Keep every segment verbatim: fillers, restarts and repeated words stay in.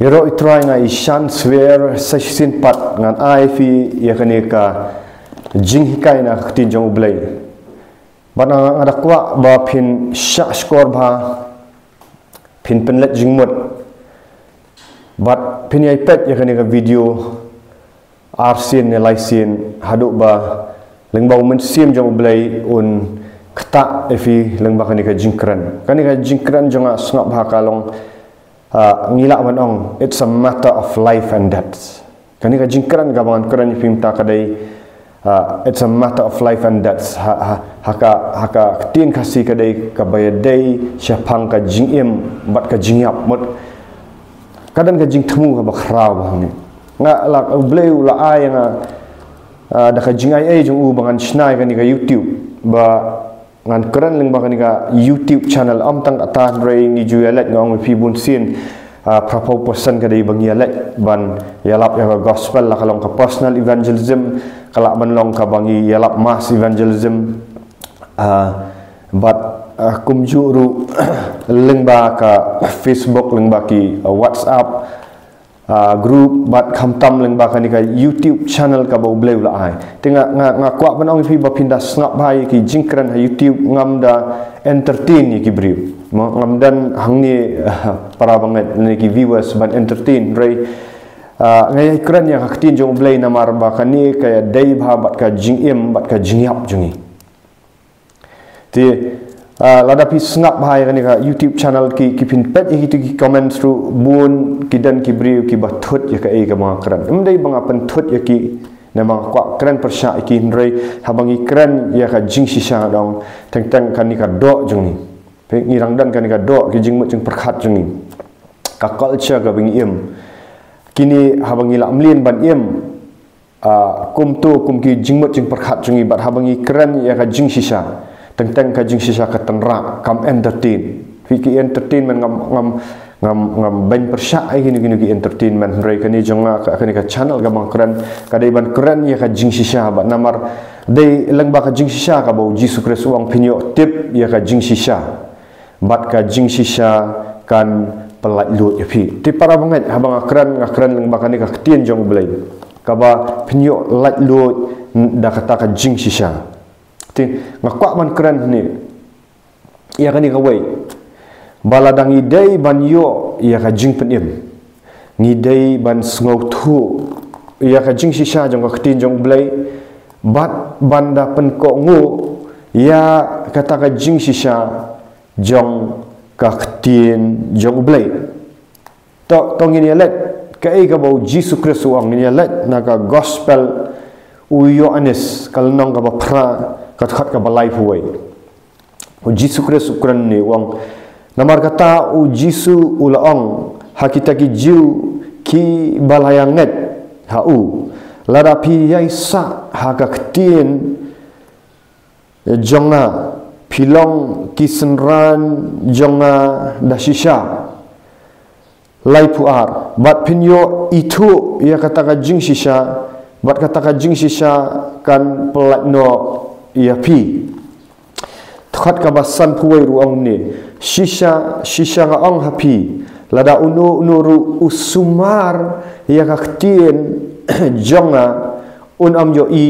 Ïaroh i Trai, nga i shan swer sa shisien pat ngan ai phi ïa kane ka jinghikai na ka ktien jong U Blei. Bad nga, nga da kwah ba phin shah shkor bha, phin pynleit jingmut. Bad phin ïai peit ïa kane ka video arsien ne laisien haduh ba lyngba u Mynsiem jong U Blei un ktah ïa phi lyngba kane ka jingkren. Kane ka jingkren jong nga sngap bha ka long, ah, ngi lah ban ong, it's a matter of life and death. Kane ka jingkren kaba ngan kren ïa phi mynta ka dei, ah, it's a matter of life and death. Ha, ha, ha ka, ha ka ktien Khasi ka dei kaba ïadei shaphang ka jingim bad ka jingïap. Mut ka don ka jingthmu kaba khraw bha hangne. Nga la, U Blei u la ai ïa nga, ah, da ka jingaiei jong u ba ngan shna ïa kane ka YouTube, ba ngan kren lyngba kane ka YouTube channel. Ym tang kata hynrei ngi ju ïaleit, nga ong ïa phi, bunsien, ah, phraphew percent ka dei ba ngi ïaleit ban ïalap ïa ka gospel, la ka long ka personal evangelism, ka lah ban long kaba ngi ïalap mass evangelism. Ah, bad, ah, kumjuh ruh lyngba ka Facebook, lyngba ki, ah, WhatsApp, ah, group, bad khamtam lyngba kane ka YouTube channel kaba U Blei u la ai. Te nga, nga, nga kwah ban ong ïa phi ba phin da sngap bha ïa ki jingkren ha YouTube, ngam da entertain ïa ki briew. Mo, ngam don hangne, ah, para bangeit ne ki viewers ban entertain, hynrei, ah, nga ïai kren ïa ka ktien jong U Blei namar ba kane ka ïadei bha bad ka jingim bad ka jingïap jong ngi. Te, ah, lada phi sngap bha ïa kane ka YouTube channel, ki, ki phin peit ïa kito ki comments ruh, bun ki don ki briew kiba thut ïa kaei kaba nga kren. Ym dei ba nga pynthut ïa ki, namar nga kwah kren pyrshah ïa ki, hynrei haba ngi kren ïa ka jingshisha, nga ong, teng teng kane ka doh jong ngi. Phi, ngi dang don kane ka doh, ki jingmut jingpyrkhat jong ngi, ka culture kaba ngi im. Kine haba ngi lah mlien ban im, ah, kumto kum ki jingmut jingpyrkhat jong ngi, bad haba ngi kren ïa ka jingshisha, teng teng ka jingshisha ka tynrah, kam entertain. Phi, ki entertainment ngam, ngam, ngam, ngam beiñ pyrshah ïa kino kino ki entertainment, hynrei kane jong nga, ka, kane ka channel kaba nga kren, ka dei ban kren ïa ka jingshisha, bad namar dei lyngba ka jingshisha kaba U Jisu Khrist u ong, phin ïoh tip ïa ka jingshisha, bad ka jingshisha kan pyllait luid ïa phi. Te para bangeit, haba nga kren, nga kren lyngba kane ka ktien jong U Blei, kaba phin ïoh lait luid da kata ka jingshisha. Te nga kwah ban kren hangne ïa kane kawei, ba lada ngi dei ban ïoh ïa ka jingpynim, ngi dei ban sngewthuh ïa ka jingshisha jong ka ktien jong U Blei, bad ban da pynkohnguh ïa kata ka jingshisha jong ka ktien jong U Blei. To, to ngin ïaleit kaei kaba U Jisu Khrist u ong, ngin ïaleit na ka gospel u Ïoannis, ka lynnong kaba phra, ka dkhot kaba laiphew wei. U Jisu Khrist u kren hangne, u ong, namar kata U Jisu u la ong ha kita ki Jiw kiba la ïa ngeit ha u, lada phi ïai sah ha ka ktien jong nga, phi long ki synran jong nga da shisha. Laiphew ar, bad phin ïoh ithuh ïa kata ka jingshisha, bad kata ka jingshisha kan pyllait noh ïa phi. Dkhot kaba sanphew wei ruh u ong hangne, shisha, shisha nga ong ha phi, lada uno uno ruh u sumar ïa ka ktien jong nga, un ym ïohi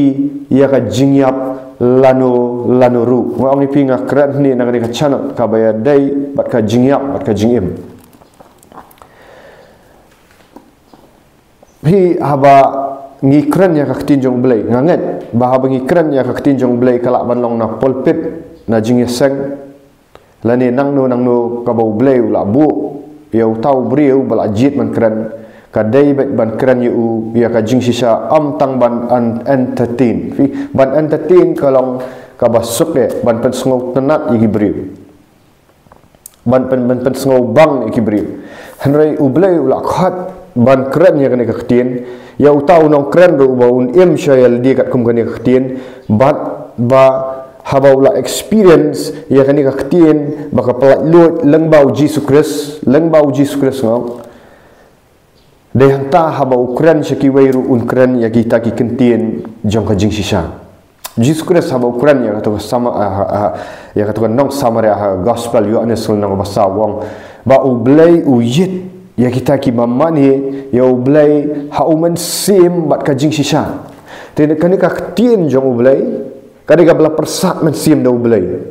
ïa ka jingïap lano lano ruh. Nga ong ïa phi, nga kren hangne na kane ka channel kaba ïadei bad ka jingïap bad ka jingim. Phi, haba ngi kren ïa ka ktien jong U Blei, nga ngeit ba haba ngi kren ïa ka ktien jong U Blei, ka lah ban long na pulpit, na jingïaseng, lane nangno nangno kaba U Blei u la buh ïa uta u briew ba la jied ban kren, ka dei beit ban kren ïa u, ïa ka jingshisha, ym tang ban en-, entertain. Phi, ban entertain ka long kaba suk eh, ban pynsngewtynnat ïa ki briew, ban pyn-, ban pynsngewbang ïa ki briew. Hynrei U Blei u la khot ban kren ïa kane ka ktien, ïa uta u nongkren ruh ba un im sha ïalade katkum kane ka ktien, bad ba haba u la experience ïa kane ka ktien ba ka pyllait luid lyngba U Jisu Khrist, lyngba U Jisu Khrist, nga ong, dei hangta haba u kren sha kiwei ruh un kren ïa kita ki kyntien jong ka jingshisha. Jisu Khrist haba u kren ïa kato ka Sama-, ah, ah, ïa kato ka nong Samaria ha gospel Ïoannis lynnong ba saw, u ong ba U Blei u ïit ïa kita kiba mane ïa U Blei ha u mynsiem bad ka jingshisha. Te kane ka ktien jong U Blei ka dei kaba la pyrsad mynsiem da U Blei.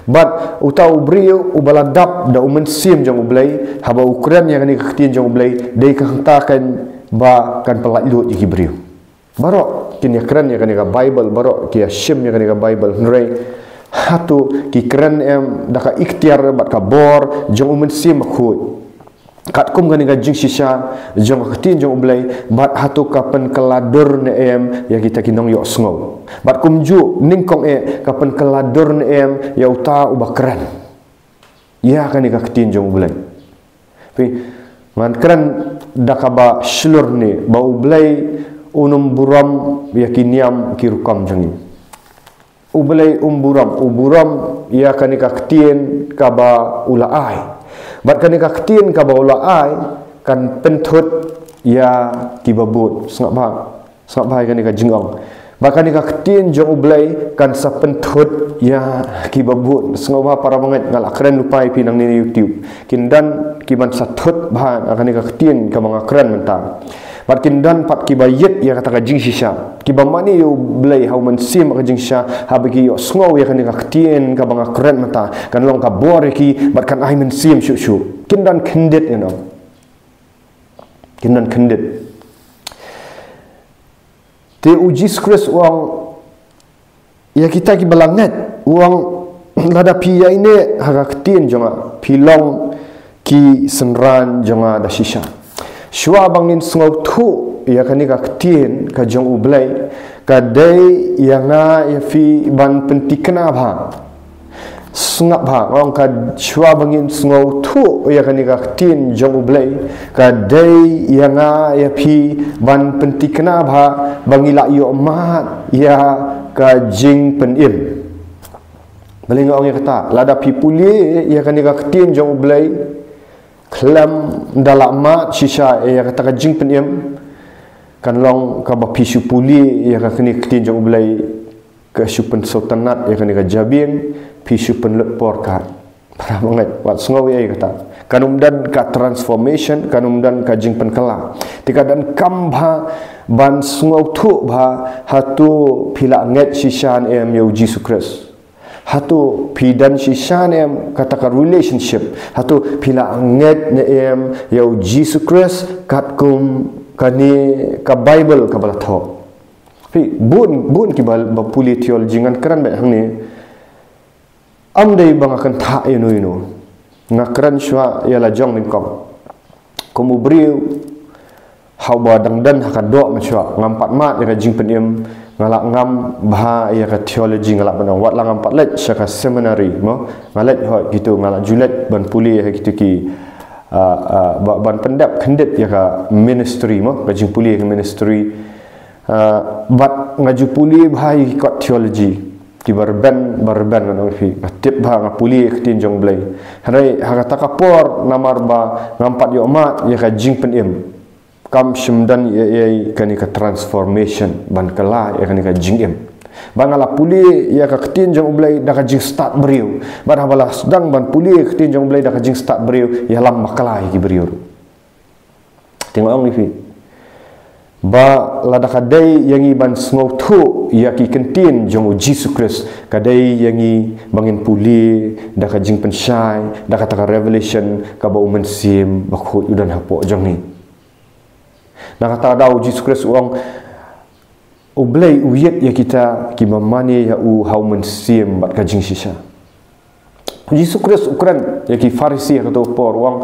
Bad uta u briew uba la dap da u mynsiem jong U Blei, haba u kren ïa kane ka ktien jong U Blei, dei ka hangta kan ba kan pyllait lut ïa ki briew. Baroh kin ïa kren ïa kane ka Baibl, baroh ki ïa shim ïa kane ka Baibl, hynrei hato ki kren em da ka iktiar bad ka bor jong u Mynsiem Bakhuid? Katkum kane ka jingshisha jong ka ktien jong U Blei, bad hato ka pynkylla dur ne em ïa kita ki nongïohsngew? Bad kumjuh nyngkong eh, ka pynkylla dur ne em ïa uta uba kren ïa kane ka ktien jong U Blei? Phi, ngan kren da kaba shlur ne, ba U Blei un ym burom ïa ki niam ki rukom jong ngi. U Blei um burom, u burom ïa kane ka ktien kaba u la ai. Bad kane ka ktien kaba u la ai kan pynthut ïa kiba bud. Sngap bha, sngap bha ïa kane ka jingong. Bad kane ka ktien jong U Blei kan sa pynthut ïa kiba bud. Sngap bha para bangeit, nga la kren lypa ïa phi nangne na YouTube. Kin don kiban sa thut bha ïa kane ka ktien kaba nga kren mynta. Bad kin don pat kiba ïit ïa kata ka jingshisha, kiba mane ïa U Blei ha u mynsiem ka jingshisha, haba ki ïohsngew ïa kane ka ktien kaba nga kren mynta, kan long ka bor ïa ki bad kan ai mynsiem shuh shuh. Kin don khyndiat, you know. Kin don khyndiat. Te U Jisu Khrist u ong ïa kita kiba la ngeit, u ong, lada phi ïaineh ha ka ktien jong nga, phi long ki synran jong nga da shisha. Shuwa ba ngin sngewthuh ïa kane ka ktien ka jong U Blei, ka dei ïa nga ïa phi ban pynthikna bha. Sngap bha, nga ong, ka shuwa ba ngin sngewthuh ïa kane ka ktien jong U Blei, ka dei ïa nga ïa phi ban pynthikna bha, ba ngi lah ïoh mad ïa ka jingpynim. Balei nga ong ïa kata? Lada phi pule ïa kane ka ktien jong U Blei khlem da lah mad shisha ïa kata ka jingpynim, kan long kaba phi shu pule ïa kane ka ktien jong U Blei, ka shu pynsngewtynnat ïa kane ka jabieng, phi shu pynlut por ka. Para bangeit, wat sngew ïa kata. Kan ym don ka transformation, kan ym don ka jingpynkylla. Te ka donkam bha ban sngewthuh bha, hato phi la ngeit shisha ne em ïa U Jisu Khrist? Hato phi don shisha ne em kata ka relationship? Hato phi la ngeit ne em ïa U Jisu Khrist katkum kane ka Baibl kaba la thoh? Phi, bun, bun kiba, ba pule theology, ngan kren beit hangne. Ym dei ba nga kynthah ïano ïano. Nga kren shuwa ïa la jong nyngkong. Kum u briew, haba dang don ha ka doh mynshuwa, ngam pat mad ïa ka jingpynim, nga lah ngam bha ïa ka theology, nga lah ban ong, wat la ngam pat leit sha ka seminary mo, nga leit hooid kito, nga lah ju leit ban pule ha kito ki, ah, ah, ba, ban pyndep khyndiat ïa ka ministry mo, ka jingpule ïa ka ministry. Ah, bad nga ju pule bha ïa ki kot theology kiba rben, ba rben, ngan ong ïa phi. Nga tip bha, nga pule ïa ka ktien jong U Blei. Hynrei ha kata ka por, namar ba ngam pat ïoh mad ïa ka jingpynim, kam shym don ïa, ïa kane ka transformation ban kylla ïa kane ka jingim. Ba nga la pule ïa ka ktien jong U Blei da ka jingstad briew. Bad haba la sdang ban pule ïa ka ktien jong U Blei da ka jingstad briew, ïalam bakla ïa ki briew ruh. Te nga ong ïa phi, ba lada ka dei ïa ngi ban sngewthuh ïa ki ktien jong U Jisu Khrist, ka dei ïa ngi ba ngin pule da ka jingpynshai, da kata ka revelation kaba U Mynsiem Bakhuid u don hapoh jong ngi. Na kata ka daw U Jisu Khrist u ong, U Blei u ïit ïa kita kiba mane ïa u ha u mynsiem bad ka jingshisha. U Jisu Khrist u kren ïa ki Pharisi ha kato ka por, u ong,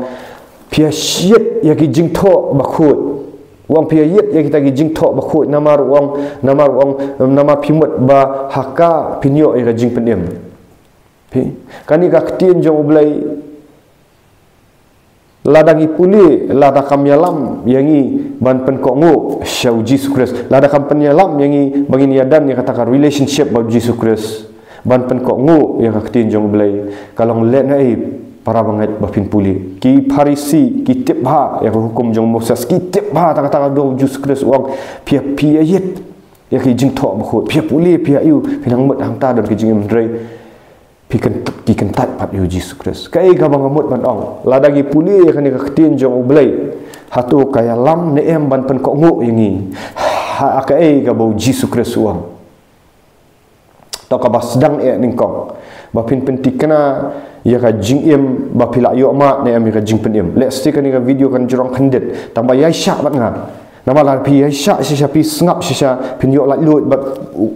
phi ïa shit ïa ki jingthoh bakhuid. U ong, phi ïa ïit ïa kita ki jingthoh bakhuid, namar u ong, namar u ong, namar phi mut ba ha ka phin ïoh ïa ka jingpynim. Phi, kane ka ktien jong U Blei, lada ngi pule, lada kam ïalam ïa ngi ban pynkohnguh sha U Jisu Khrist, lada kam pynïalam ïa ngi ba ngin ïadon ïa kata ka relationship bad U Jisu Khrist, ban pynkohnguh ïa ka ktien jong U Blei, ka long lehnohei, para bangeit, ba phin pule. Ki Pharisi ki tip bha ïa ka hukum jong Moses, ki tip bha ta kata ka dei U Jisu Khrist u ong, phi ïa, phi ïa ïit ïa ki jingthoh bakhuid, phi ïa pule, phi ïa ïohi, phin nang mut hangta don ka jingim, hynrei Phi kyn-, ki kyntait pat ïa u Jisu Khrist. Kaei kaba nga mut ban ong. Lada ngi pule ïa kane ka ktien jong U Blei. Hato ka ïalam ne em ban pynkohnguh ïa ngi. Ha kaei kaba u Jisu Khrist u ong. To kaba sdang eh nyngkong. Ba phin pynthikna ïa ka jingim ba phi la ïoh mad ne em ïa ka jingpynim. Lehse kane ka video kan jrong khyndiat. Tang ba ïai shah bad nga. Namar lada phi ïai shah shisha phi sngap shisha phin ïoh laitluid bad u-,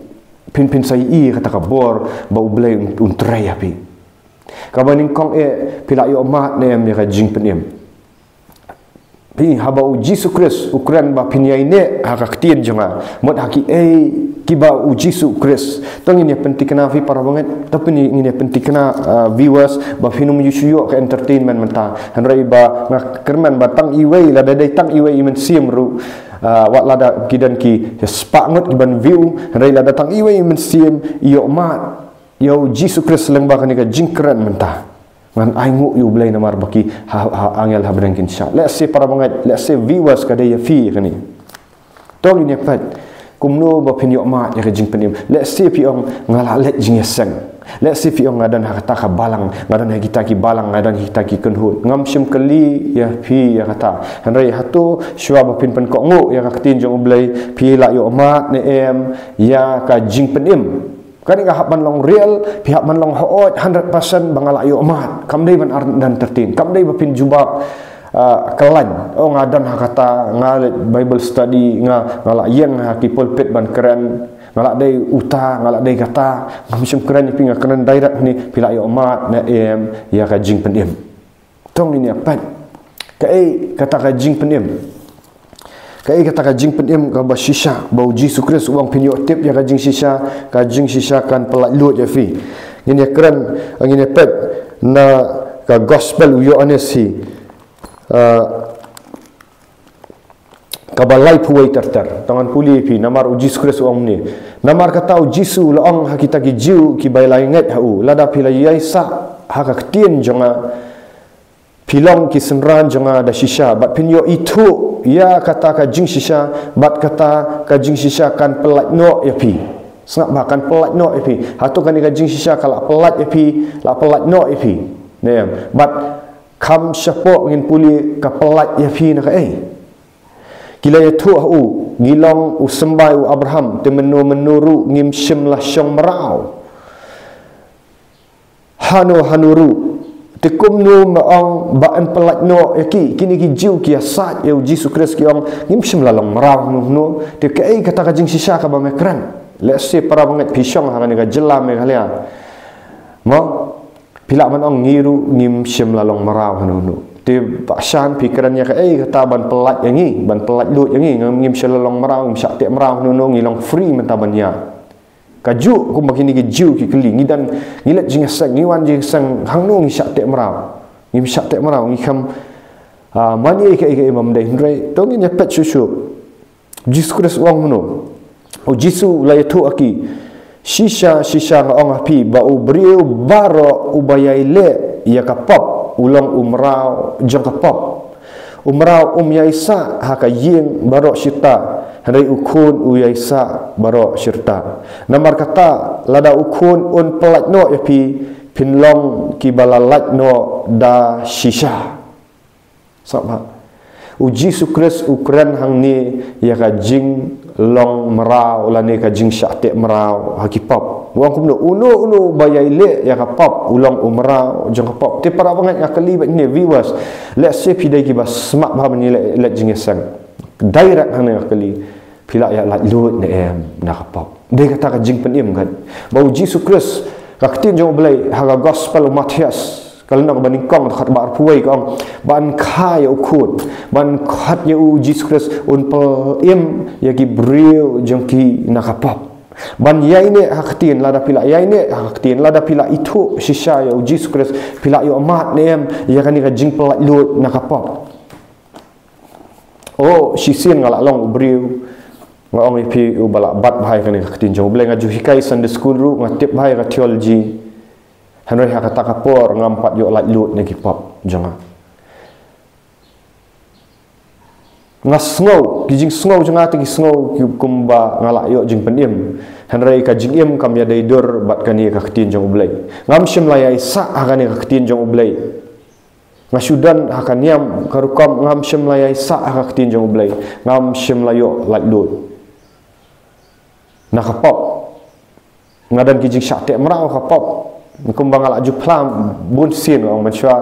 phin phin sa ïohi kata ka bor ba U Blei un, un trei ha phi. Kaba nyngkong eh phi la ïoh mad ne em ïa ka jingpynim. Phi haba u Jisu Khrist u kren ba phin ïai neh ha ka ktien jong nga. Mut ha kiei kiba u Jisu Khrist. To ngin ïa pynthikna phi para bangeit. To phin ngin ïa pynthikna, uh, viewers ba phin ym ïoh shu ïoh ka entertainment mynta. Hynrei ba nga kyrmen ba tang iwei lada dei tang iwei i mynsiem ruh. Uh, wat lada ki don ki spah ngut ki ban view. Hynrei lada tang iwei i mynsiem ïoh mad ïa u Jisu Khrist lyngba kane ka jingkren mynta. Ngan ainguh ïa U Blei namar ba ki ha, ha angel ha bneng kin shah. Lehse para bangeit, lehse viewers ka dei ïa phi kane. To ngin ïa peit. Kumno ba phin ïoh mad ïa ka jingpynim. Lehse phi ong nga la leit jingïaseng. Lehse phi ong nga don ha kata ka balang, nga don ha kita ki balang, nga don ha kita ki kynhun. Ngam shym kylli ïa phi ïa kata. Hynrei hato shuwa ba phin pynkohnguh ïa ka ktien jong U Blei, phi la ïoh mad ne em ïa ka jingpynim. Kane ka hap ban long real, phi hap ban long hooid hundred percent ba nga la ïoh mad. Kam dei ban ar dan tertin, kam dei ba phin jubab, ah, kyllain. Oh, nga don ha kata, nga leit Bible study, nga, nga la ïeng ha ki pulpit ban kren, nga la dei uta, nga la dei kata, ngam shym kren ïa phi, nga kren direct ne, phi la ïoh mad ne em ïa ka jingpynim. To ngin ïa peit. Kaei kata ka jingpynim. Kaei kata ka jingpynim kaba shisha. Ba u Jisu Khrist u ong phin ïoh tip ïa ka jingshisha, ka jingshisha kan pyllait luid ïa phi. Ngin ïa kren, ngin ïa peit na ka gospel u Ïoannis hi. Ah, kaba laiphew wei ter ter. To ngan pule ïa phi, namar u Jisu Khrist u ong kumne. Namar kata u Jisu u la ong ha kita ki Jiw kiba la ïaingeit ha u. Lada phi la ïaisah ha ka ktien jong nga, phi long ki synran jong nga da shisha. Bad phin ïoh ithuh ïa kata ka jingshisha, bad kata ka jingshisha kan pyllait noh ïa phi. Sngap bha, kan pyllait noh ïa phi. Hato kane ka jingshisha ka la pyllait ïa phi, la pyllait noh ïa phi. Ne em. Bad kham shapoh ngin pule ka pyllait ïa phi na kaei. Ki la ïathuh ha u, ngi long u symbai u Abraham, te mynno mynno ruh ngim shym la shong mraw. Hano hano ruh, te kumno me ong ba yn pyllait noh ïa ki, kine ki Jiw ki ïasaid ïa u Jisu Khrist ki ong, ngim shym la long mraw hano hano, te kaei kata ka jingshisha kaba me kren. Lehse para bangeit phi shong ha kane ka jylla Meghalaya. Mo? Phi lah ban ong ngi ruh ngim shym la long mraw hano hano. Te Bah Shan phi kren ïa kaei kata ban pyllait ïa ngi, ban pyllait luid ïa ngi, ngim, ngim shym la long mraw, ngim shah teh mraw hano hano, ngi long free mynta ban ïa. Kajuh kumba kine ki Jiw ki kylli, ngi don, ngi leit jingïaseng, ngi wan jingïaseng, hangno ngi shah teh mraw. Ngim shah teh mraw, ngi kham, ah, mane kaei kaei bym dei hynrei. To ngin ïa peit shuh shuh. Jisu Khrist u ong kumno? U Jisu u la ïathuh ha ki, shisha shisha nga ong ha phi ba u briew baroh uba ïai leh ïa ka pop u long u mraw jong ka pop. U mraw um ïai sah ha ka ïing baroh shirta, hynrei u khun u ïai sah baroh shirta. Namar kata lada u khun un pyllait noh ïa phi, phin long kiba la lait noh da shisha. Sngap bha. U Jisu Khrist u kren hangne ïa ka jinglong mraw lane ka jingshah teh mraw ha ki pop. U ong kumno, uno uno ba ïai leh ïa ka pop u long u mraw jong ka pop. Te para bangeit nga kylli bad ne viewers. Lehse phi dei kiba sngap bha ban ïaleh, leh jingïaseng. Direct hangne nga kylli. Phi lah ïa lait luid ne em na ka pop. Dei kata ka jingpynim kan. Ba u Jisu Khrist, ka ktien jong U Blei ha ka gospel u Mathaios, ka lynnong ba nyngkong, dkhot ba arphew wei ka ong, ban kha ïa u khun, ban khat ïa u Jisu Khrist un pynim ïa ki briew jong ki na ka pop. Ban ïaineh ha ka ktien, lada phi lah ïaineh ha ka ktien, lada phi lah ithuh shisha ïa u Jisu Khrist, phi lah ïoh mad ne em ïa kane ka jingpyllait luid na ka pop. Oh, shisien nga lah long u briew. Nga ong ïa phi uba lah bat bha ïa kane ka ktien jong U Blei, nga ju hikai Sunday school ruh, nga tip bha ïa ka theology. Hynrei ha kata ka por ngam pat ïoh lait luid na ki pop jong nga. Nga sngew, ki jingsngew jong nga te ki sngew ki kumba nga lah ïoh jingpynim. Hynrei ka jingim kam ïadei dur bad kane ka ktien jong U Blei. Ngam shym la ïai sah ha kane ka ktien jong U Blei. Nga shu don ha ka niam ka rukom, ngam shym la ïai sah ha ka ktien jong U Blei. Ngam shym la ïoh laitluid na ka pop. Nga don ki jingshah teh mraw ka pop. Kumba nga la ju phla bun sien, nga ong mynshuwa,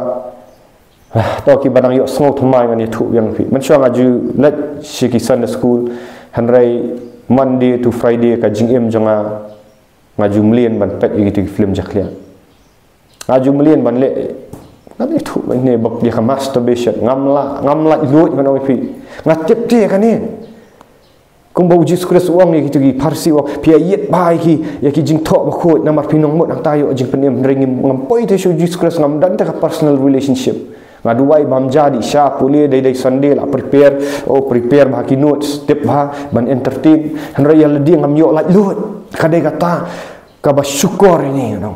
ah, to kiba dang ïohsngew thymmai ngan ïathuh ïa phi. Mynshuwa nga ju leit sha ki Sunday school, hynrei Monday to Friday ka jingim jong nga, nga ju mlien ban peit ïa kito ki film jakhlia. Nga ju mlien ban leh, ngan ïathuh mynne bad ïa ka masturbation. Ngam la, ngam laitluid, ngan ong ïa phi. Nga tip te kane. Kumba U Jisu Khrist u ong ïa kito ki Pharisi, u ong, phi ïaieit bha ïa ki, ïa ki jingthoh bakhuid, namar phi nang mut hangta ïoh jingpynim. Hynrei ngim, ngam poi te sha U Jisu Khrist, ngam don te ka personal relationship. Nga duwai bam ja dih sha pule, dei dei Sunday la prepare, oh, prepare bha ki notes, tip bha ban entertain. Hynrei ïa lade ngam ïoh laitluid. Ka dei kata kaba shukor ïa ngi, you know.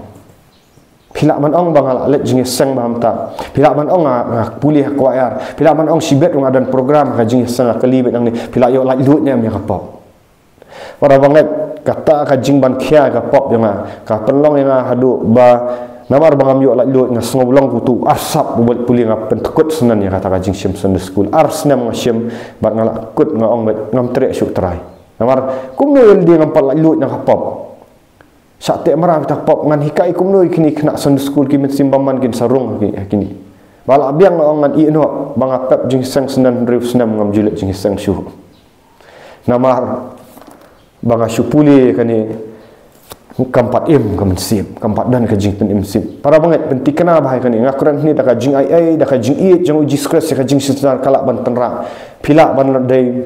Phi lah ban ong ba nga la leit jingïaseng bha mynta. Phi lah ban ong nga, nga pule ha choir. Phi lah ban ong shibit ruh nga don program ha ka jingïaseng, nga kylli beit nangne, phi la ïoh laitluid ne em ïa ka pop. Para bangeit, kata ka jingban khia ïa ka pop jong nga ka pynlong ïa nga haduh ba namar ba ngam ïoh laitluid, nga sngew long uto u arsap uba leit pule, nga pyntkut sngewbha ïa kata ka jingshim Sunday school. Ar snem nga shim bad nga la kut, nga ong beit ngam treh shuh Trai. Namar kumno ïa lade ngam pat laitluid na ka pop. Shah teh mraw ïa ka pop, ngan hikai kumno ïa kine ki khynnah Sunday school, ki mynsiem bymman kin sa rung ha ki, ha kine. Ba la biang, nga ong ngan ïeh noh, ba nga pep jingïaseng snem, hynriew snem ngam ju leit jingïaseng shuh. Namar ba nga shu pule kane, kam pat im ka mynsiem, kam pat don ka jingpynim mynsiem. Para bangeit, pynthikna bha ïa kane. Nga kren hangne da ka jingaiei, da ka jingïeit jong U Jisu Khrist, ïa ka jingsynshar ka lah ban tynrah. Phi lah ban dei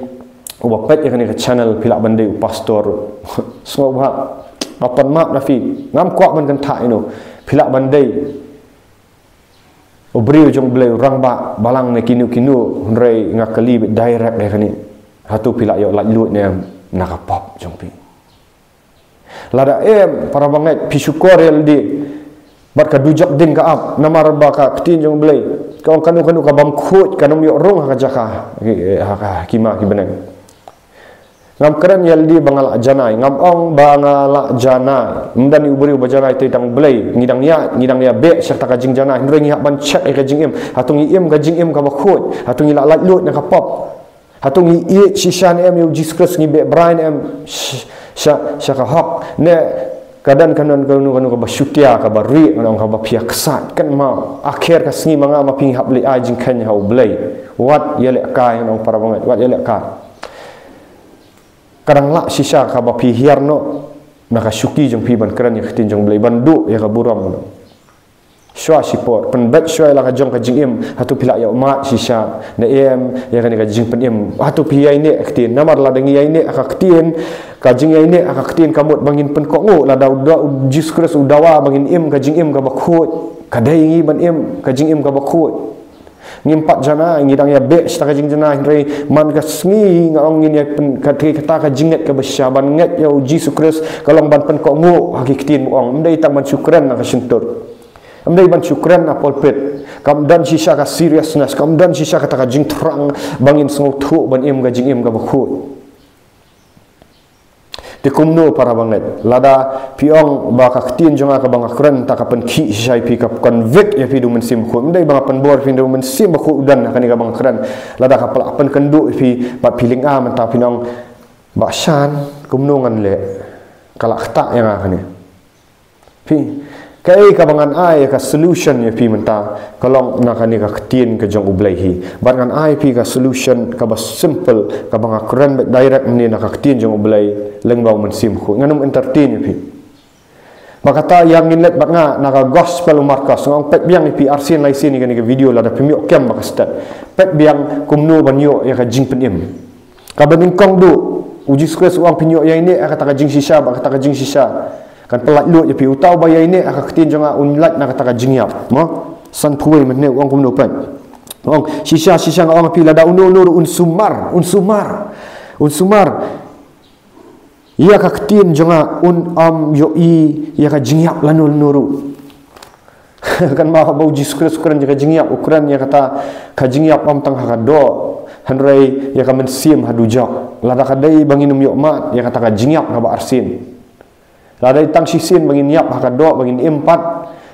uba peit ïa kane ka channel, phi lah ban dei u pastor. Sngewbha, nga pan map na phi. Ngam kwah ban kynthah ïa no. Phi lah ban dei u briew jong U Blei, u rangbah balang ne kino kino, hynrei nga kylli beit direct ïa kane. Hato phi la ïoh laitluid ne em na ka pop jong phi? Lada em, para bangeit, phi shukor ïa lade bad ka dujok ding ka ap, namar ba ka ktien jong U Blei ka ong kano kano ka bym khuid kan ym ïoh rung ha ka jaka, ha ka hima ki bneng. Ngam kren ïa lade ba nga la janai, ngam ong ba nga la janai. Ym don u briew ba janai te tang U Blei. Ngi dang ïa, ngi dang ïa beh sha kata ka jingjanai. Hynrei ngi hap ban check ïa ka jingim. Hato ngi im ka jingim kaba khuid? Hato ngi la laitluid na ka pop? Hato ngi ïeit shisha ne em ïa U Jisu Khrist, ngi beh brai ne em sh-, sha, sha ka hok? Ne ka don kano kano kaba shutia, kaba rieh, kano kaba phi ïa ksat? Kynmaw, akher ka sngi ma nga ma phi ngi hap leit ai jingkheiñ ha U Blei. Wat ïalehkai, kano, para bangeit, wat ïalehkai. Ka dang lah shisha kaba phi hiar noh na ka shuki jong phi ban kren ïa ka ktien jong U Blei, ban duh ïa ka burom. Shuwa shipor, pynbeit shuwa ïa la ka jong ka jingim, hato phi la ïoh mad shisha ne em ïa kane ka jingpynim? Hato phi ïaineh ha ka ktien? Namar lada ngi ïaineh ha ka ktien, ka jingïaineh ha ka ktien ka mut ba ngin pynkohnguh. Lada U Jisu Khrist u dawa ba ngin im ka jingim kaba khuid, ka dei ngi ban im ka jingim kaba khuid. Ngim pat janai, ngi dang ïa beh sha ka jingjanai, hynrei man ka sngi nga ong ngin ïa pyn-, ka, ka, kata ka jingngeit kaba shisha ban ngeit ïa U Jisu Khrist ka long ban pynkohnguh ha ki ktien ba u ong. Ym dei tang ban shu kren na ka shyntur. Ym dei ban shu kren na pulpit. Kam don shisha ka seriousness, kam don shisha kata ka jingthrang ba ngin sngewthuh ban im ka jingim kaba khuid. Te kumno, para bangeit, lada phi ong ba ka ktien jong nga kaba nga kren mynta ka pynkhih shisha ïa phi, ka convict ïa phi da U Mynsiem Bakhuid? Ym dei ba nga pynbor ïa phi, da U Mynsiem Bakhuid u don ha kane kaba nga kren. Lada ka pla pynkynduh ïa phi bad phi lynga mynta, phin ong, Bah Shan, kumno ngan leh? Ka la ktah ïa nga kane. Phi, kaei kaba ngan ai ka solution ïa phi mynta, ka long na kane ka ktien ka jong U Blei hi. Bad ngan ai phi ka solution kaba simple, kaba nga kren beit direct mynne na ka ktien jong U Blei lyngba U Mynsiem Bakhuid. Ngan ym entertain ïa phi. Ba kata ïa ngin leit bad nga na ka Gospel u Markos, nga ong peit biang ïa phi arsien laisien ïa kane ka video lada phim ïoh kem ba ka stet. Peit biang kumno ban ïoh ïa ka jingpynim. Kaba nyngkong duh, U Jisu Khrist u ong phin ïoh ïaineh ha kata ka jingshisha bad kata ka jingshisha kan pyllait luid ïa phi. Uta uba ïaineh ha ka ktien jong nga un lait na kata ka jingïap. Mo? Sanphew wei mynne u ong kumno, peit. U ong, shisha, shisha nga ong ïa phi, lada uno uno ruh un sumar, un sumar, un sumar ïa ka ktien jong nga, un ym ïohi ïa ka jingïap lano lano ruh. Kynmaw ba U Jisu Khrist u kren ïa ka jingïap, u kren ïa kata ka jingïap ym tang ha ka doh, hynrei ïa ka mynsiem ha dujok. Lada ka dei ba ngin ym ïoh mad ïa kata ka jingïap kaba arsien, Lada dei tang shisien ba ngin ïap ha ka doh, ba ngin im pat,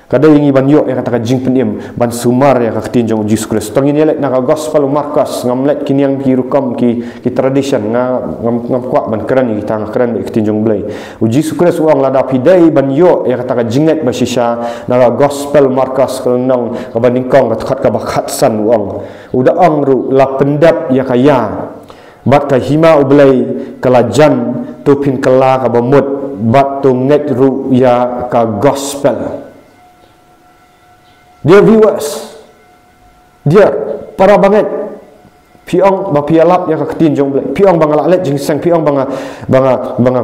ka dei ïa ngi ban ïoh ïa kata ka jingpynim, ban sumar ïa ka ktien jong u Jisu Khrist. To ngin ïa leit na ka gospel u Markos, ngam leit ki niang ki rukom ki, ki tradition, nga, ngam, ngam kwah ban kren ïa kita, nga kren ïa ka ktien jong u Blei. U Jisu Khrist u ong, lada phi dei ban ïoh ïa kata ka jingngeit ba shisha, na ka gospel Markos ka lynnong kaba nyngkong, ka dkhot kaba khatsan u ong. U da ong ruh, la pyndep ïa ka ïa bad ka hima u Blei ka la jan, to phin kylla kaba mut, bad to ngeit ruh ïa ka gospel. Dear viewers, dear para bangeit, phi ong ba phi ïalap ïa ka ktien jong u Blei, phi ong ba nga la leit jingïaseng, phi ong ba nga, ba nga, ba nga,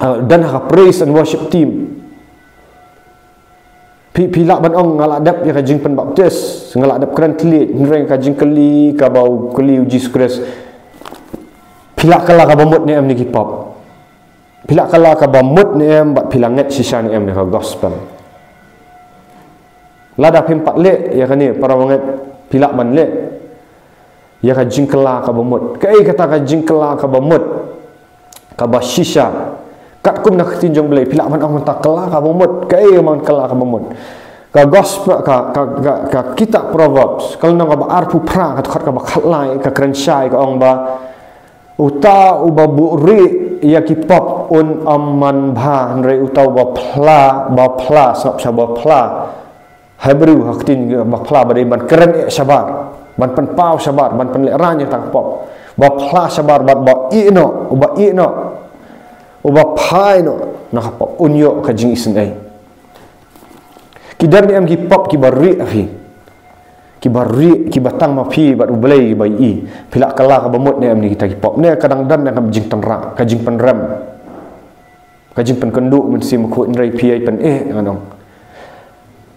uh, don ha ka praise and worship team. Phi, phi lah ban ong nga la dep ïa ka jingpynbaptis, nga la dep kren thylliej, hynrei ka jingkylli kaba u kylli u Jisu Khrist, phi la kylla kaba mut ne em na ki pop? Phi la kylla kaba mut ne em, bad phi la ngeit shisha ne em na ka gospel? Lada phim pat leh ïa kane, para bangeit, phi lah ban leh ïa ka jingkylla kaba mut. Kaei kata ka jingkylla kaba mut, kaba shisha? Katkum na ka ktien jong u Blei, phi lah ban ong mynta, kylla kaba mut. Kaei ban kylla kaba mut? Ka gospel, ka, ka, ka, ka kitab Proverbs ka lynnong kaba arphew phra, ka dkhot kaba khatlai, ka kren shai, ka ong ba, uta uba buhrieh ïa ki pop un ym man bha, hynrei uta uba phla, ba phla, sngap sha ba phla. Hebrew ha ka ktien ba phla ba dei ban kren eh shabar, ban pynpaw shabar, ban pynlehraiñ ïa kata ka pop. Ba phla shabar bad ba ïeh noh, uba ïeh noh, uba phai noh na ka pop, un ïoh ka jingisynei. Ki don ne em ki pop kiba rieh ha phi, kiba rieh, kiba tang ma phi bad u Blei ba ïohi? Phi la kylla kaba mut ne em na kita ki pop? Ne ka dang don ne ka jingtynrah, ka jingpynrem, ka jingpynkynduh Mynsiem Bakhuid, hynrei phi ïai pyneh, ngan ong.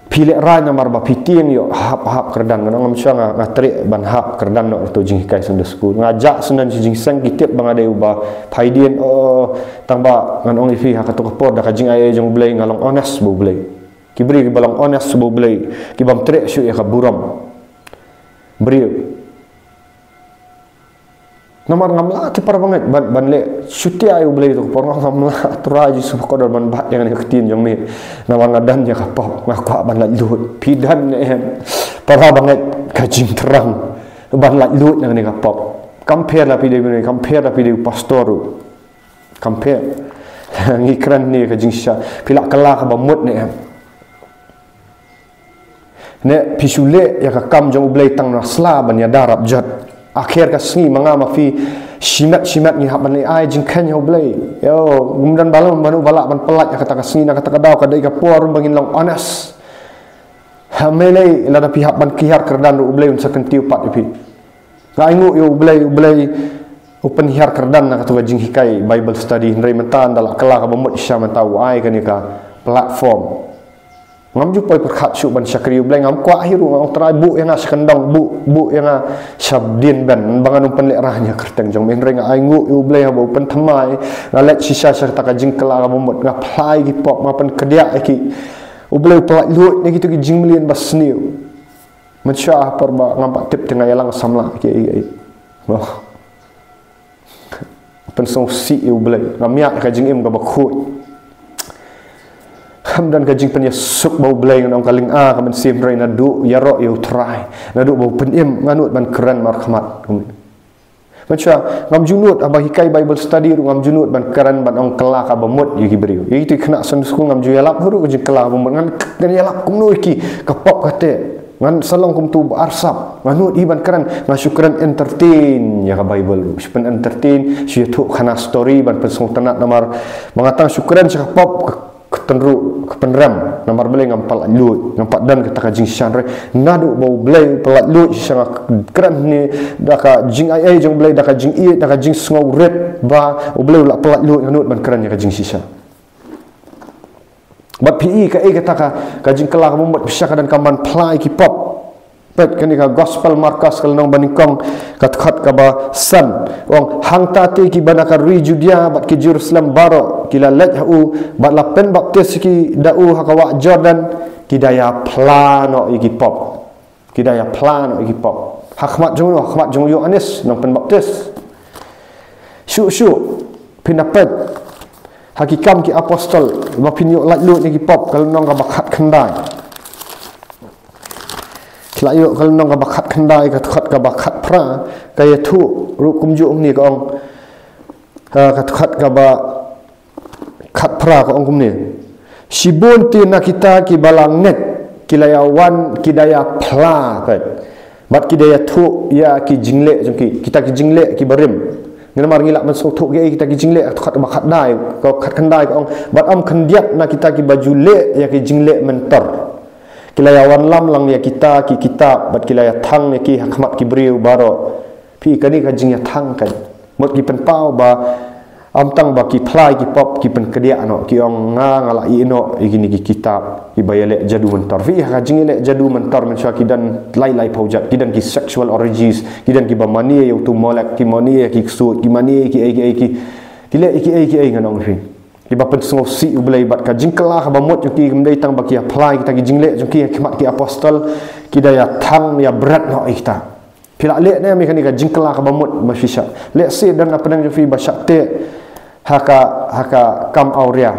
Phi lehraiñ namar ba phi tieng ïoh hap, hap kyrdan, ngan ong. Ngam shuwa nga, nga treh ban hap kyrdan noh, ruh to jinghikai Sunday school. Nga jah sngewdon sha jingïaseng, ki tip ba nga dei uba phaidien, oh, tang ba ngan ong ïa phi, ha kato ka por da ka jingaiei jong u Blei nga long honest bad u Blei. Ki briew kiba long honest bad u Blei, ki bym treh shuh ïa ka burom briew. Namar ngam lah te, para bangeit, ban, ban leh shutia ïa u Blei, to ka por ngam lah. Trai Jisu ba kordor, ban bat ïa kane ka ktien jong me. Namar nga don ïa ka pop, nga kwah ban laitluid. Phi don ne em, para bangeit, ka jingthrang ban laitluid na kane ka pop? Kam pher la phi dei bynriew, kam pher la phi dei u pastor ruh. Kam pher. Ngi kren ne ka jingshisha. Phi la kylla kaba mut ne em? Ne phi shu leh ïa ka kam jong u Blei tang na sla ban ïada rap jot? Akher ka sngi ma nga ma phi shimet shimet ngi hap ban leit ai jingkheiñ ha u Blei. Ïoh, ngim don ba long, ban u ba lah ban pyllait ïa kata ka sngi, na kata ka daw ka dei ka por ba ngin long honest. Ha, me lei, lada phi hap ban hiar kyrdan ruh, u Blei un sa kyntiew pat ïa phi. Nga ainguh ïa u Blei, u Blei u pynhiar kyrdan na kato ka jinghikai Bible study, hynrei mynta ynda la kylla kaba mut shisha, mynta u ai kane ka platform. Ngam ju poi pyrkhat shuh ban shakri ïa u Blei, ngam kwah hi ruh. Nga ong, Trai, buh ïa nga sha kyndong, buh, buh ïa nga sha dien beiñ, ba ngan ym pynlehraiñ ïa ka kyrteng jong me. Hynrei nga ainguh ïa u Blei haba u pynthymmai, nga leit shisha sha kata ka jingkylla kaba mut, nga phla ïa ki pop, nga pynkdiah ïa ki. U Blei u pyllait luid na kito ki jingmlien ba sniew. Mynshuwa ha por ba ngam pat tip te nga ïalang samla ki, ki, ki. Noh. Pynsngewsih ïa u Blei, ngam ïa ka jingim kaba khuid. Ngam don ka jingpynïasuk bad u Blei, ngan ong, ka lynga ka mynsiem, hynrei naduh ïaroh ïa u Trai, naduh ba u pynim, nga nud ban kren markhmat. Mynshuwa ngam ju nud, haba hikai Bible study ruh ngam ju nud ban kren, ban ong kylla kaba mut ïa ki briew. Ïa kito ki khynnah Sunday school ngam ju ïalap hi ruh ka jingkylla kaba mut. Ngan, ngan ïalap kumno ïa ki, ka pop kata. Ngan sa long kum uto u ba arsap. Nga nud hi ban kren, nga shu kren entertain ïa ka Bible ruh. Shu pyn-entertain, shu ïathuh khana story ban pynsngewtynnat, namar ba nga tang shu kren sha ka pop, ka, ka tynruh, ka pynrem. Namar balei? Ngam pat laitluid, ngam pat don kata ka jingshisha. Hynrei naduh ba u Blei u pyllait luid shisha, nga kren hangne da ka jingaiei jong u Blei, da ka jingïeit, da ka jingsngewrit ba u Blei u la pyllait luid, nga nud ban kren ïa ka jingshisha. Bad phi i kaei kata ka, ka jingkylla kaba mut shisha, ka donkam ban phla ïa ki pop. Peit kane ka Gospel Markos ka lynnong ba nyngkong, ka dkhot kaba san. U ong, hangta te kiba na ka ri Judia bad ki Jerusalem baroh ki la leit ha u bad la pynbaptis ïa ki da u ha ka wah Jordan, ki da ïa phla noh ïa ki pop. Ki da ïa phla noh ïa ki pop. Ha khmat jong u, ha khmat jong u Ïoannis nongpynbaptis. Shuh shuh, phin da peit. Ha ki Kam ki Apostol, ba phin ïoh laitluid na ki pop, ka lynnong kaba khatkhyndai. Ki la ïoh ka lynnong kaba khatkhyndai, ka dkhot kaba khatphra, ka ïathuh ruh kumjuh hangne, ka ong, ha, ka dkhot kaba khatphra ka ong kumne. Shibun te na kita kiba la ngeit, ki la ïawan, ki da ïaphla, peit. Bad ki da ïathuh ïa ki jingleh jong ki, kita ki jingleh kiba rim. Namar ngi lah ban sngewthuh ïa kita ki jingleh, ka dkhot kaba khatdai, ka khatkhyndai ka ong, bad ym khyndiat na kita kiba ju leh ïa ki jingleh myntor. Ki la ïawanlam lang ïa kita ki kitab, bad ki la ïathang ïa ki ha khmat ki briew baroh. Phi, kane ka jingïathang kan. Mut ki pynpaw ba ym tang ba ki phla ïa ki pop, ki pynkdiah noh, ki ong, nga, nga la ïeh noh ïa kine ki kitab kiba ïaleh jadu myntor. Phi, ha ka jingïaleh jadu myntor mynshuwa ki don lai lai phew jait, ki don ki sexual orgies, ki don kiba mane ïa utu u Molek, ki mane ïa ki ksuid, ki mane ïa kiei kiei, ki, ki leh ïa kiei kiei, ngan ong phi. Kiba pynsngewsih U Blei, bad ka jingkylla kaba mut jong ki kam dei tang ba ki ïaphla ïa kita ki jingleh jong ki ha khmat ki apostol, ki da ïathang ïabret noh ïa kita. Phi lah leh ne em ïa kane ka jingkylla kaba mut, ba phi shah. Lehse don na pdeng jong phi ba shah teh ha ka, ha ka kam awria.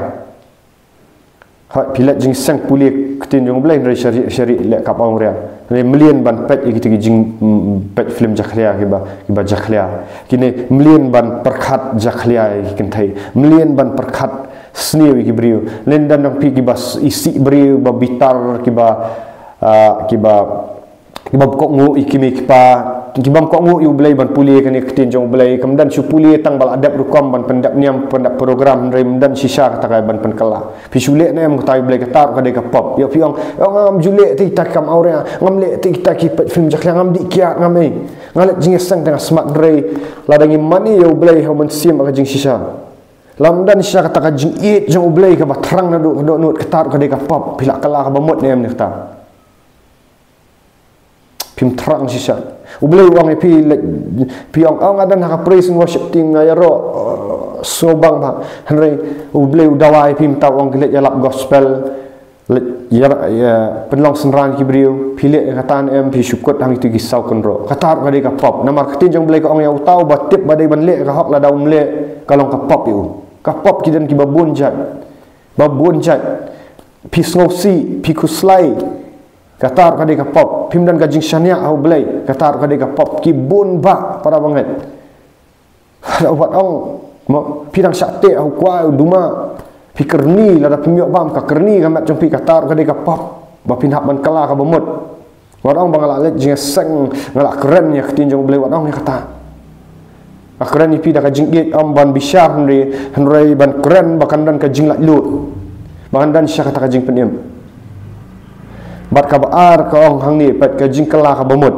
Ha, phi leit jingseng pule ktien jong U Blei, hynrei shari, shari leh kam awria. Hynrei mlien ban peit ïa kita ki jing, mm, peit film jakhlia kiba, kiba jakhlia. Kine mlien ban pyrkhat jakhlia ïa ki kynthei. Mlien ban pyrkhat sniew ïa ki briew. Lynda nang phi kiba s-, isih briew, ba bitar, kiba, ah, kiba, kiba kohnguh ïa ki mei ki pa, kiba kohnguh ïa U Blei ban pule kane ka ktien jong U Blei, kam don shu pule tang ba la dep rukom ban pyndep niam, pyndep program, hynrei ym don shisha kata ka ban pynkylla. Phi shu leh ne em kata U Blei, kata ruh ka dei ka pop. Ïa phi ong, ong ngam ju leh te kita ki kam awria, ngam leh te kita ki peit film jakhlia, ngam dih kiad, ngam ei. Nga leit jingïaseng te nga smat, hynrei lada ngi mane ïa U Blei ha u Mynsiem ka jingshisha. Lada ym don shisha kata ka jingïeit jong U Blei kaba thrang naduh ka dohnud, kata ruh ka dei ka pop. Phi lah kylla kaba mut ne em ïa kata? Phim thrang shisha. U Blei u ong ïa phi, leh, phi ong, ong nga don ha ka praise and worship team, nga ïaroh, eh, sngewbang bha. Hynrei U Blei u dawa ïa phi mynta, u ong leh ïalap gospel, leh ïa, ïa pynlong synran ki briew, phi leh ïa kata ne em, phi shu kut hangto ki saw kynroh. Kata ruh ka dei ka pop. Namar ka ktien jong U Blei ka ong ïa uta uba tip ba dei ban leh ka hok, lada um leh, ka long ka pop ïa u. Ka pop ki don kiba bun jait. Ba bun jait. Phi sngewsih, phi khuslai. Kata ruh ka dei ka pop. Phim don ka jingshaniah ha U Blei. Kata ruh ka dei ka pop. Ki bun bha, para bangeit. Wat ong, mo, phi dang shah teh ha u kwai, u duma. Phi kyrni, lada phim ïoh bam, ka kyrni ka met jong phi, kata ruh ka dei ka pop. Ba phin hap ban kylla kaba mut. Wat ong ba nga la leit jingïaseng, nga la kren ïa ka ktien jong U Blei, wat ong ïa kata. Nga kren ïa phi da ka jingïeit, ym ban bishar hynrei, hynrei ban kren ba kan don ka jinglaitluid. Ba kan don shisha kata ka jingpynim. Bad kaba ar ka ong hangne, peit, ka jingkylla kaba mut.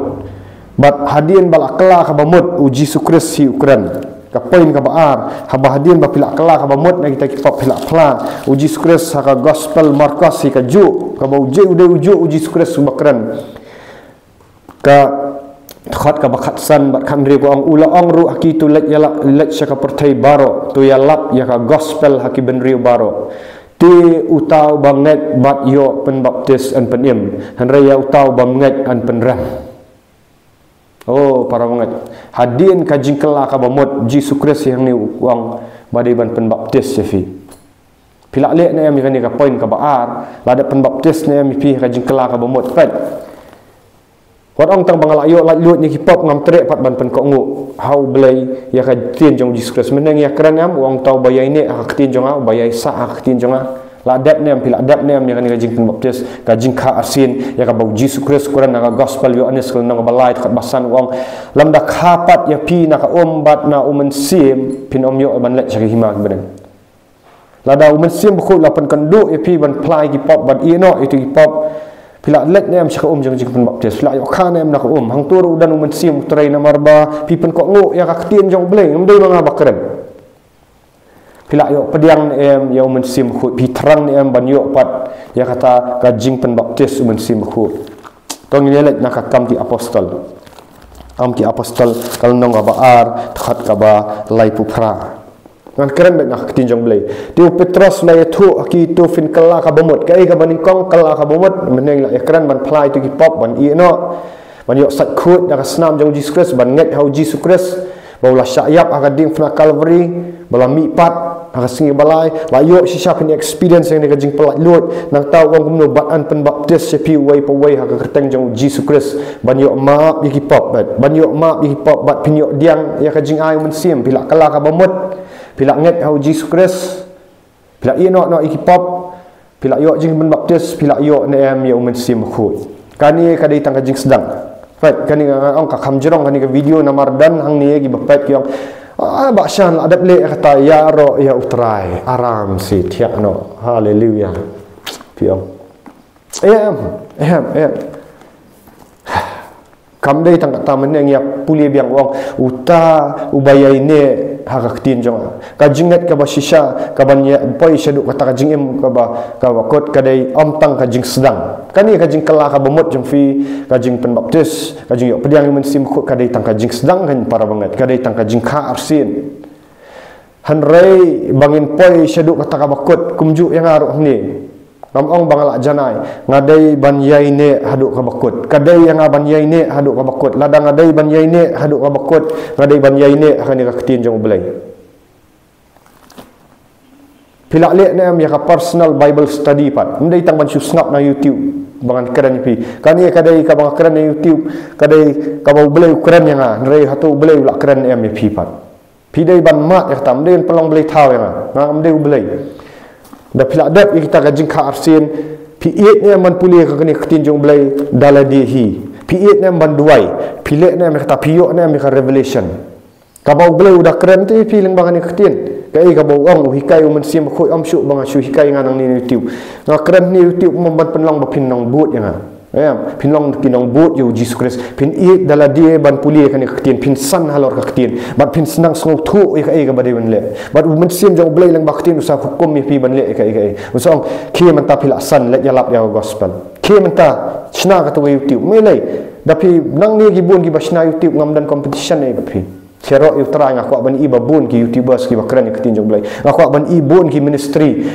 Bad hadien ba la kylla kaba mut, U Jisu Khrist hi u kren. Ka point kaba ar, haba hadien ba phi la kylla kaba mut na kita ki pop, phi la phla. U Jisu Khrist ha ka Gospel Markos hi kajuh, kaba u dei, u dei ujuh U Jisu Khrist uba kren. Ka dkhot kaba khatsan bad khathynriew ka ong, u la ong ruh ha ki, to leit ïalap, leit sha ka pyrthei baroh, to ïalap ïa ka gospel ha ki bynriew baroh. Te uta uba ngeit bad ïoh pynbaptis yn pynim, hynrei ïa uta uba ym ngeit yn pynrem. Oh, para bangeit. Hadien ka jingkylla kaba mut, Jisu Khrist hi hangne u ong ba dei ban pynbaptis ïa phi. Phi lah leh ne em ïa kane ka point kaba ar, la dep pynbaptis ne em ïa phi ha ka jingkylla kaba mut, peit. Wat ong tang ba nga la ïoh laitluid na ki pop, ngam treh pat ban pynkohnguh ha U Blei ïa ka ktien jong U Jisu Khrist. Mynne ngi ïakren em, u ong uta uba ïaineh ha ka ktien jong nga, uba ïaisah ha ka ktien jong nga. La dep ne em, phi la dep ne em ïa kane ka jingpynbaptis, ka jingkha arsien, ïa kaba U Jisu Khrist u kren ha ka Gospel Ïoannis ka lynnong kaba lai, dkhot ba san, u ong, lymda kha pat ïa phi na ka um bad na U Mynsiem, phin ym ïoh ban leit sha ka hima ki bneng. Lada U Mynsiem Bakhuid u la pynkynduh ïa phi ban phla ïa ki pop, ban ïeh noh ïa ki pop, phi la leit ne em sha ka um jong ka jingpynbaptis, phi la ïoh kha ne em na ka um? Hangto ruh u don U Mynsiem U Trai, namar ba phi pynkohnguh ïa ka ktien jong U Blei, ym dei ma nga ba kren. Phi la ïoh pdiang ne em ïa U Mynsiem Bakhuid, phi thrang ne em ban ïoh pat ïa kata ka jingpynbaptis U Mynsiem Bakhuid? To ngin ïa leit na ka Kam ki Apostol. Kam ki Apostol ka lynnong kaba ar, dkhot kaba laiphew phra. Ngan kren beit na ka ktien jong U Blei. Te u Petros u la ïathuh ha ki, to phin kylla kaba mut. Kaei kaba nyngkong, kylla kaba mut. Mynne ngi la ïakren ban phla ïa ki pop, ban ïeh noh, ban ïoh sait khuid da ka snam jong U Jisu Khrist, ban ngeit ha U Jisu Khrist, ba u la shah ïap ha ka diengphna Kalbari, ba la mihpat, Ha ka sngi ba lai, la ïoh shisha phin experience ïa kane ka jingpyllait luid. Nangta u ong kumno, bad yn pynbaptis ïa phi uwei pa uwei ha ka kyrteng jong u Jisu Khrist ban ïoh map ïa ki pop, bad ban ïoh map ïa ki pop, bad phin ïoh pdiang ïa ka jingai u Mynsiem. Phi lah kylla kaba mut, phi lah ngeit ha u Jisu Khrist, phi lah ïehnoh noh ïa ki pop, phi lah ïoh jingpynbaptis, phi lah ïoh ne em ïa u Mynsiem Bakhuid. Kane ka dei tang ka jingsdang. Right, kane nga ong ka kham jrong kane ka video, namar don hangne kiba peit ki ong, ah, Bah Shan, la dep leh kata, ïaroh ïa u Trai, aram seh, thiah noh. Haleluia. Phi ong, em, em, em. Kam dei tang kata, mynne ngi ïa pule biang, u ong, uta uba ïaineh ha ka ktien jong nga. Ka jingngeit kaba shisha kaban ïa poi shaduh kata ka jingim kaba, kaba kut ka dei ym tang ka jingsdang. Kane ka jingkylla kaba mut jong phi, ka jingpynbaptis, ka jingïoh pdiang ïa u Mynsiem Bakhuid, ka dei tang ka jingsdang, kan, para bangeit, ka dei tang ka jingkha arsien. Hynrei ba ngin poi shaduh kata kaba kut, kumjuh ïa nga ruh hangne. Ngam ong ba nga lah janai, nga dei ban ïaineh haduh kaba kut. Ka dei ïa nga ban ïaineh haduh kaba kut. Lada nga dei ban ïaineh haduh kaba kut, nga dei ban ïaineh ha kane ka ktien jong U Blei. Phi lah leh ne em ïa ka personal Bible study pat? Ym dei tang ban shu sngap na YouTube ba ngan kren ïa phi. Kane ka dei kaba nga kren na YouTube, ka dei kaba U Blei u kren ïa nga. Hynrei hato U Blei u lah kren ne em ïa phi pat? Phi dei ban mad ïa kata, ym dei ban pynlong blei thaw ïa nga. Nga ym dei U Blei. Da phi lah dep ïa kita ka jingkha arsien, phi ïeit ne em ban pule ïa kane ka ktien jong U Blei da lade hi? Phi ïeit ne em ban duwai? Phi leh ne em ïa kata, phi ïoh ne em ïa ka revelation? Kaba U Blei u da kren te phi lyngba kane ka ktien. Kaei kaba u ong, u hikai u Mynsiem Bakhuid, ym shuh ba nga shu hikai nga nangne na YouTube. Nga kren na YouTube ym ban pynlong ba phin nongbud ïa nga. Em, phin long ki nongbud ïa u Jisu Khrist. Phin ïeit da lade ban pule ïa kane ka ktien, phin san halor ka ktien. Bad phin sdang sngewthuh ïa kaei kaba dei ban leh. Bad u Mynsiem jong U Blei lyngba ka ktien u sa hukum ïa phi ban leh ïa kaei kaei. U sa ong, khie mynta phi lah san, leit ïalap ïa ka gospel. Khie mynta, shna kata ka YouTube. Ym lei, da phi nangne ki bun kiba shna YouTube, ngam don competition ei bad phi. Ïaroh ïa U Trai, nga kwah ban i ba bun ki YouTubers kiba kren ïa ka ktien jong U Blei. Nga kwah ban i bun ki ministry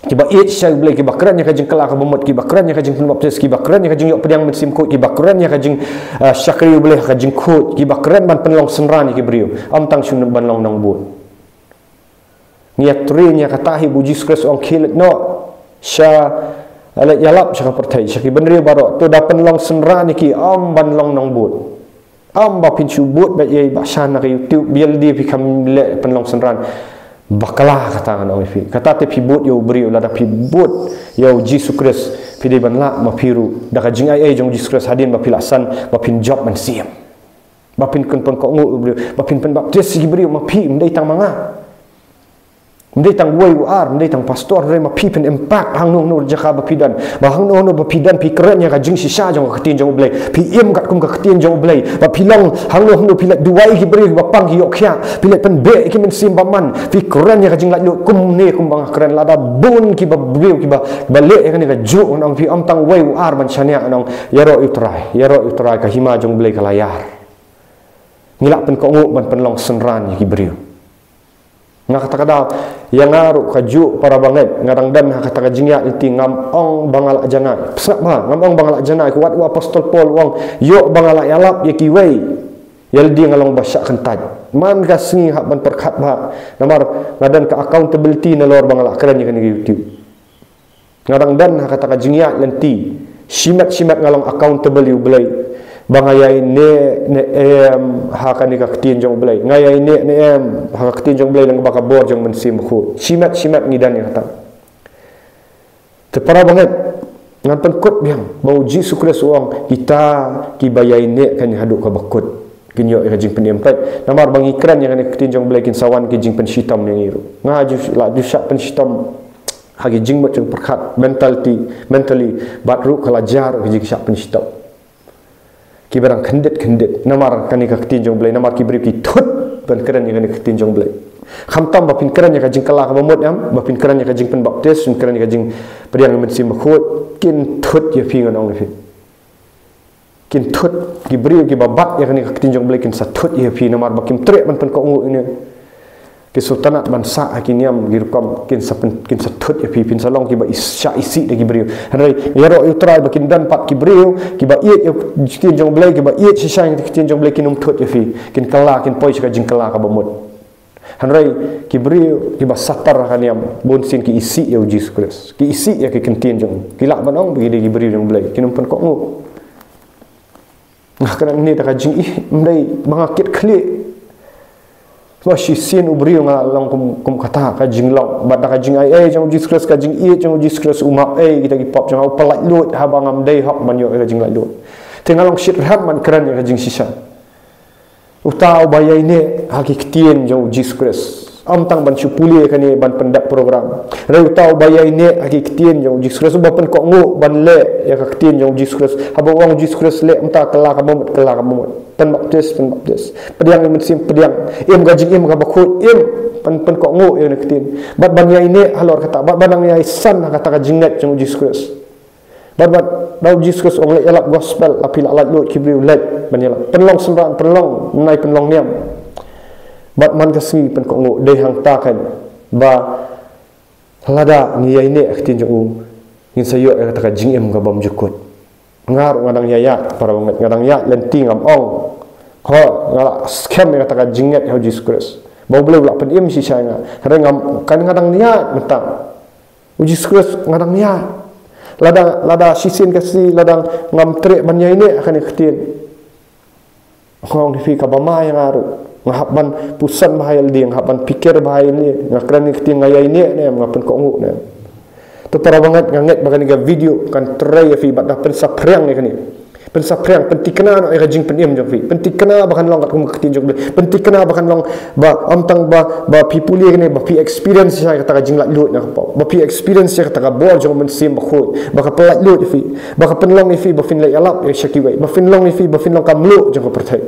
kiba ïeit sha U Blei, kiba kren ïa ka jingkylla kaba mut, kiba kren ïa ka jingpynbaptis, kiba kren ïa ka jingïoh pdiang Mynsiem Bakhuid, kiba kren ïa ka jing, ah, shakri U Blei ha ka jingkhuid, kiba kren ban pynlong synran ïa ki briew. Ym tang shu ban long nongbud. Ngi ïa train ïa kata hi ba u Jisu Khrist u ong khie leit noh sha, leit ïalap sha ka pyrthei, sha ki bynriew baroh. To da pynlong synran ïa ki, ym ban long nongbud. Ym ba phin shu bud beit ïa i Bah Shan na ka YouTube, ba ïa lade phi kham leh pynlong synran. Bakla kata ngan ong ïa phi. Kata te phi bud ïa u briew, lada phi bud ïa u Jisu Khrist, phi dei ban lah ma phi ruh da ka jingai ei jong u Jisu Khrist, hadien ba phi lah san, ba phin jop mynsiem. Ba phin pynkohnguh ïa u briew, ba phin pynbaptis ïa ki briew, ma phi, ym dei tang ma nga. Ym dei tang uwei u ar, ym dei tang pastor, hynrei ma phi phin impact hangno hangno jaka ba phi don. Ba hangno hangno ba phi don phi kren ïa ka jingshisha jong ka ktien jong U Blei. Phi im katkum ka ktien jong U Blei. Ba phi long hangno hangno phi leit duwai ïa ki briew kiba pang ki ïoh khiah. Phi leit pynbeh ïa ki mynsiem bymman. Phi kren ïa ka jinglaitluid kumne kumba nga kren. Lada bun kiba briew kiba, ba leh ïa kane kajuh, ngan ong ïa phi, ym tang uwei u ar ban shaniah, ngan ong ïaroh ïa U Trai. Ïaroh ïa U Trai, ka hima jong U Blei ka la ïar. Ngi lah pynkohnguh ban pynlong synran ïa ki briew. Nga kata ka daw, ïa nga ruh kajuh para bangeit, nga dang don ha kata ka jingïaid lynti, ngam ong ba nga lah janai. Sngap bha, ngam ong ba nga lah janai, ko wat u apostol Paul u ong, ïoh ba nga lah ïalap ïa kiwei, ïa lade nga long ba shah kyntait. Man ka sngi hap ban pyrkhat bha, namar nga don ka accountability nalor ba nga lah kren ïa kane ka YouTube. Nga dang don ha kata ka jingïaid lynti. Shimet shimet nga long accountable ïa U Blei. Ba nga ïaineh ne em ha kane ka ktien jong U Blei. Nga ïaineh ne em ha ka ktien jong U Blei lyngba ka bor jong U Mynsiem Bakhuid. Shimet shimet ngi don ïa kata. Te para bangeit, ngan pynkut biang ba u Jisu Khrist u ong, kita kiba ïaineh kane haduh kaba kut, kin ïoh ïa ka jingpynim pat. Namar ba ngi kren ïa kane ka ktien jong U Blei, kin sa wan ki jingpynshitom ïa ngi ruh. Nga ju, la ju shah pynshitom ha ki jingmut jingpyrkhat, mentality, mentally, bad ruh ka la jia ruh ki jingshah pynshitom. Kiba dang khyndiat khyndiat namar kane ka ktien jong U Blei, namar ki briew ki thut ban kren ïa kane ka ktien jong U Blei. Khamtam ba phin kren ïa ka jingkylla kaba mut, em, ba phin kren ïa ka jingpynbaptis, phin kren ïa ka jingpdiang Mynsiem Bakhuid, kin thut ïa phi, ngan ong ïa phi. Kin thut, ki briew kiba bat ïa kane ka ktien jong U Blei kin sa thut ïa phi, namar ba kim treh ban pynkohnguh ïa une. Ki sngewtynnat ban sah ha ki niam ki rukom, kin sa pyn, kin sa thut ïa phi, phin sa long kiba is, shah isih da ki briew. Hynrei ïaroh ïa U Trai ba kin don pat ki briew kiba ïeit ïa ka ktien jong U Blei, kiba ïeit shisha ïa ka ktien jong U Blei, kin ym thut ïa phi, kin kylla, kin poi sha ka jingkylla kaba mut. Hynrei ki briew kiba sah ha ka niam, bun sien ki isih ïa u Jisu Khrist, ki isih ïa ki ktien jong u, ki lah ban ong ba ki dei ki briew jong u Blei, kin ym pynkohnguh. Nga kren hangne da ka jingïeit, ym dei ba nga kit khlieh. Ba shisien u briew nga long kum, kum kata ka jinglong, bad da ka jingaiei jong u Jisu Khrist, ka jingïeit jong u Jisu Khrist, u map ei kita ki pop jong nga, u pyllait luid haba ngam dei hok ban ïoh ïa ka jinglaitluid. Te nga long shitrhem ban kren ïa ka jingshisha. Uta uba ïaineh ha ki ktien jong u Jisu Khrist, ym tang ban shu pule kane ban pyndep program. Hynrei uta uba ïaineh ha ki ktien jong u Jisu Khrist, uba pynkohnguh ban leh ïa ka ktien jong u Jisu Khrist. Haba u ong u Jisu Khrist leh, mynta kylla ka bamut, kylla ka bamut. Pynbaptis, pynbaptis. Pdiang ïa u Mynsiem, pdiang. Im ka jingim kaba khuid, im. Pyn, pynkohnguh ïa ka ktien. Bad ban ïaineh halor kata, bad ban nang ïaisan ha kata ka jingngeit jong u Jisu Khrist. Bad, bad da u Jisu Khrist u ong leit ïalap gospel, la phi la laitluid ki briew, leit ban ïalap. Pynlong synran, pynlong bnai, pynlong niam. Bad man ka sngi pynkohnguh, dei hangta kan ba lada ngi ïaineh ha ka ktien jong u, ngin sa ïoh ïa kata ka jingim ka bymjukut. Nga ruh nga dang ïaid, para bangeit, nga dang ïaid lynti, ngam ong, ho, nga la skhem ïa kata ka jingngeit ha u Jisu Khrist ba u Blei u la pynim shisha ïa nga. Hynrei ngam, kan nga dang ïaid mynta. U Jisu Khrist nga dang ïaid. Lada, lada shisien ka sngi, lada ngam treh ban ïaineh ha kane ka ktien, nga ong ïa phi, kaba ma ïa nga ruh. Nga hap ban puson bha ïalade, nga hap ban pyrkhat bha ïalade. Nga kren ïa ka ktien, nga ïaineh ne em, nga pynkohnguh ne em. To para bangeit, nga ngeit ba kane ka video kan trei ïa phi bad da pynsaphriang ïa kane. Pynsaphriang, pynthikna noh ïa ka jingpynim jong phi. Pynthikna ba kan long katkum ka ktien jong phi. Pynthikna ba kan long ba, ym tang ba, ba phi pule kane, ba phi experience ïa kata ka jinglaitluid na ka pop. Ba phi experience ïa kata ka bor jong u Mynsiem Bakhuid. Ba ka pyllaitluid ïa phi. Ba ka pynlong ïa phi ba phin leit ïalap ïa sha kiwei. Ba pynlong ïa phi ba phin long ka mluh jong ka pyrthei.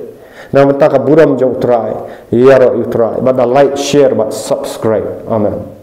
Na mynta ka burom jong u Trai, ïaroh ïa u Trai. Bad da like, share bad subscribe. Amen.